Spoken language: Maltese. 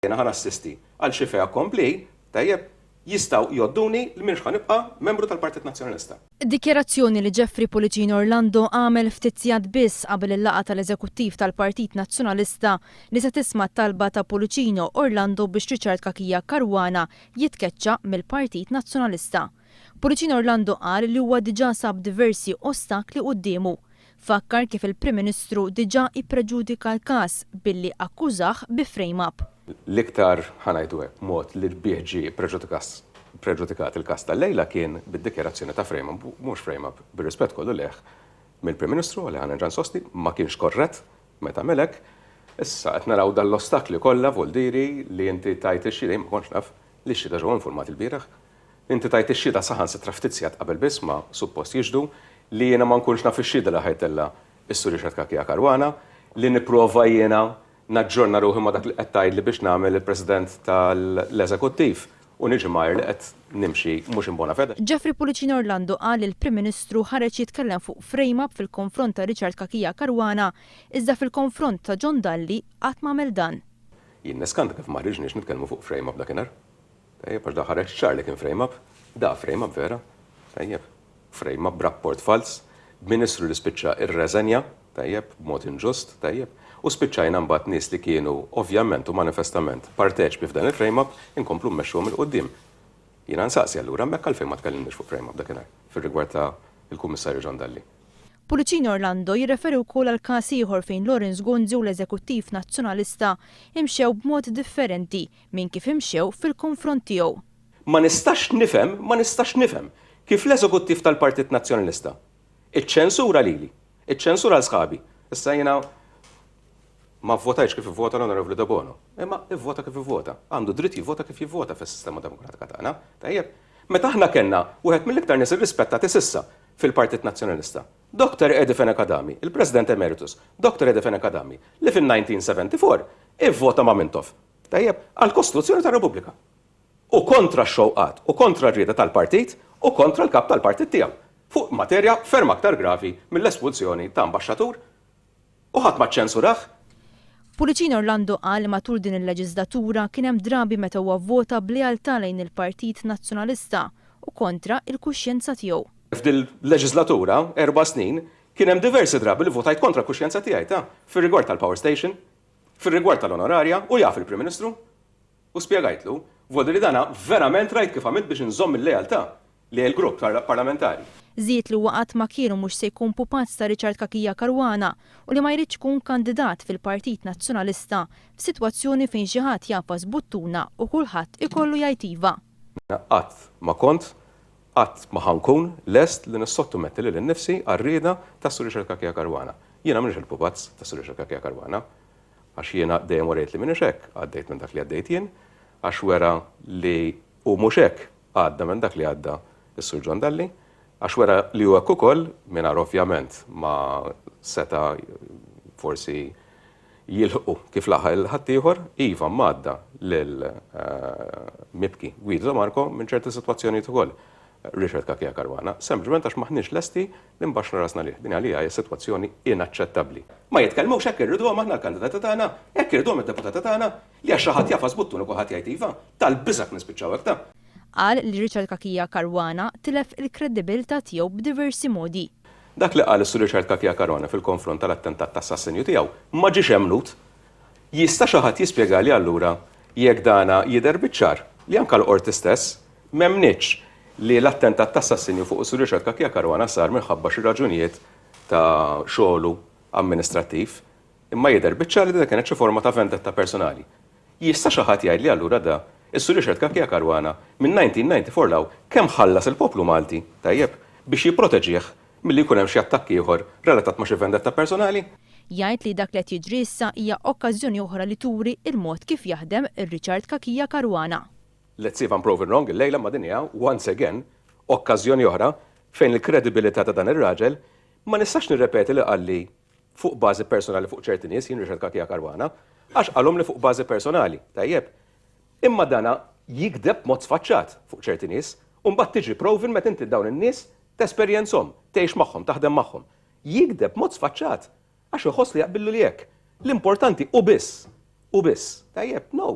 Jiena ħa nassisti għal xi fait accompli, tajjeb, jistgħu jgħodduni li m'iniex ħa nibqa' membru tal-Partit Nazzjonalista. Dikjarazzjoni li Jeffrey Pullicino Orlando għamel ftit sigħat biss qabel il-laqgħa tal-Eżekuttiv tal-Partit Nazzjonalista li se tisma' t-talba ta' Pullicino Orlando biex Richard Cachia Caruana jitkeċċa mill-Partit Nazzjonalista. Pullicino Orlando qal li huwa diġà sab diversi ostakli quddiemu. Fakkar kif il-Prim Ministru diġà ippreġudika l-każ billi akkużah bi frame-up. L-iktar, ħa ngħidu hekk, mod li bih ġie ppreġudikat il-każ tal-lejla kien bid-dikjarazzjoni ta' frame-up, mhux frame-up, bir-rispett kollu lejh, mill-Prim Ministru, li ħa nerġa' nsostni, ma kienx korrett meta għamel hekk. Issa qed naraw dan l-ostakli kollha, vuldiri, li inti tajt ix-xhieda, jien ma kontx naf li x-xhieda ġew infurmati lbieraħ. Inti tajt ix-xhieda saħansitra ftit sigħat qabel biss ma suppost jixhdu, li jiena ma nkunx naf ix-xhieda li ħa jtella' s-Sur Richard Cachia Caruana, li nipprova jiena naġġorna ruħi ma' dak li qed tgħidli biex nagħmel il-President tal-Eżekuttiv u niġi mgħajr li qed nimxi mhux in bona fede. Jeffrey Pullicino Orlando qal li l-Prim Ministru ħareġ jitkellem fuq frame-up fil-konfront ta' Richard Cachia Caruana iżda fil-konfront ta' John Dalli qatt m'għamel dan. Jien niskanta kif ma ħriġniex nitkellmu fuq frame-up dakinhar. Tajjeb, għax da ħareġ ċar li kien frame-up. Da frame-up vera. Tajjeb. Frame-up b'rapport falz, b'ministru li spiċċa rreżenja, tajjeb, b'mod inġust, tajjeb, u spiċċajna mbagħad nies li kienu ovvjament u manifestament parteċpi f'dan il-frame-up inkomplu mmexxuhom 'il quddiem. Jiena nsaqsi allura hemmhekk għalfejn ma tkellimniex fuq frame-up dakinhar fir-rigward ta' l-Kummissarju John Dalli. Pullicino Orlando jirreferi wkoll għal każ ieħor fejn Lawrence Gonzi u l-Eżekuttiv Nazzjonalista imxew b'mod differenti minn kif imxew fil-konfront tiegħu. Ma nistax nifhem, ma nistax nifhem kif l-Eżekuttiv tal-Partit Nazzjonalista iċċensura lili, iċċensura 'l sħabi. Issa jiena ma vvotajtx kif ivvota l-Onorevoli Debono, imma ivvota kif ivvota. Għandu dritt jivvota kif jivvota fis-sistema demokratika tagħna. Tajjeb? Meta aħna kellna wieħed mill-iktar nies irrispettati s'issa fil-Partit Nazzjonalista, Dottor Eddie Fenech Adami, il-President Emeritus, Dottor Eddie Fenech Adami, li fin-1974 ivvota ma' Mintoff. Tajjeb, għall-Kostituzzjoni tar-Repubblika. U kontra x-xewqat u kontra r-rieda tal-partit u kontra l-kap tal-partit tiegħu. Fuq materja ferm aktar gravi mill-espulsjoni ta' ambaxxatur. U ħadd ma ċċensurah. Pullicino Orlando qal li matul din il-leġiżlatura kien hemm drabi meta huwa vvota b'lealtà lejn il-Partit Nazzjonalista u kontra il-kuxjenza tiegħu. F'dil-leġiżlatura, 4 snin, kien hemm diversi drabi li votajt kontra l-kuxjenza tiegħi ta' fir-rigward tal-power station, fir-rigward tal-onorarja u jaf il-Prim Ministru. U spjegajtlu, vuol li dana verament rajt kif għamilt biex inżomm il-lealtà li l-grupp parlamentari. Żied li huwa qatt ma kien u mhux se jkun pupazz ta' Richard Cachia Caruana u li ma jridx ikun kandidat fil-Partit Nazzjonalista f'sitwazzjoni fejn xi ħadd jagħfas buttuna u kulħadd ikollu jgħid iva. Qatt ma kont, qatt ma ħa nkun lest li nissottometti lili nnifsi għar-rieda tas-Sur Richard Cachia Caruana. Jiena m'iniex il-pupazz tas-Sur Richard Cachia Caruana. Għax jiena dejjem urejt li m'iniex hekk, għaddejt minn dak li għaddejt jien, għax wera li hu mhux hekk, għadda minn dak li għadda s-Sur John Dalli, għax wera li hu hekk ukoll, mingħajr ovvjament ma seta' forsi jilħqu kif laħaq 'il ħaddieħor, iva m'għadda lil mibki Guido de Marco minn ċerti sitwazzjonijiet ukoll. Richard Cachia Caruana, sempliċement għax m'aħniex lesti li nbaxxu rasna lih. Din għalija hija sitwazzjoni inaċċettabbli. Ma jitkellmux hekk irriduhom aħna l-kandidati tagħna, hekk irriduhom id-deputati tagħna, li għax xi ħadd jagħfas buttun u kulħadd jgħid iva, tal-biża' nispiċċaw hekk ta'. Qal li Richard Cachia Caruana tilef il-kredibilità tiegħu b'diversi modi. Dak li qal is-Sur Richard Cachia Caruana fil-konfront tal-attentat ta' assassinju tiegħu ma ġiex emmnut. Jista' xi ħadd jispjegali allura jekk dana jidher biċ-ċar li anke l-Qorti stess m'emmnitx li l-attentat ta' assassinju fuq is-Sur Richard Cachia Caruana sar minħabba xi raġunijiet ta' xogħlu amministrattiv, imma jidher biċ-ċar li din kienet xi forma ta' vendetta personali. Jista' xi ħadd jgħidli allura da, is-Sur Richard Cachia Caruana minn 1994 'l hawn kemm ħallas il-poplu Malti, tajjeb, biex jipproteġih milli jkun hemm xi attakk ieħor relatat ma' xi vendetta personali? Jgħid li dak li qed jiġri issa hija okkażjoni oħra li turi il-mod kif jaħdem Richard Cachia Caruana. Let's see if I'm proven wrong illejla ma din hija, once again, okkażjoni oħra fejn il-kredibilità ta' dan ir-raġel ma nistax nirrepeti li qalli fuq bażi personali fuq ċerti nies, jien Richard Cachia Caruana, għax qalhom li fuq bażi personali, tajjeb. Imma dana jikdeb mod sfaċċat fuq ċerti nies, u mbagħad tiġi proven meta inti dawn in-nies tesperjenzhom, tgħix magħhom, taħdem magħhom. Jikdeb mod sfaċċat għax iħoss li jaqbillu li hekk. L-importanti u biss, u biss. Tajjeb, no.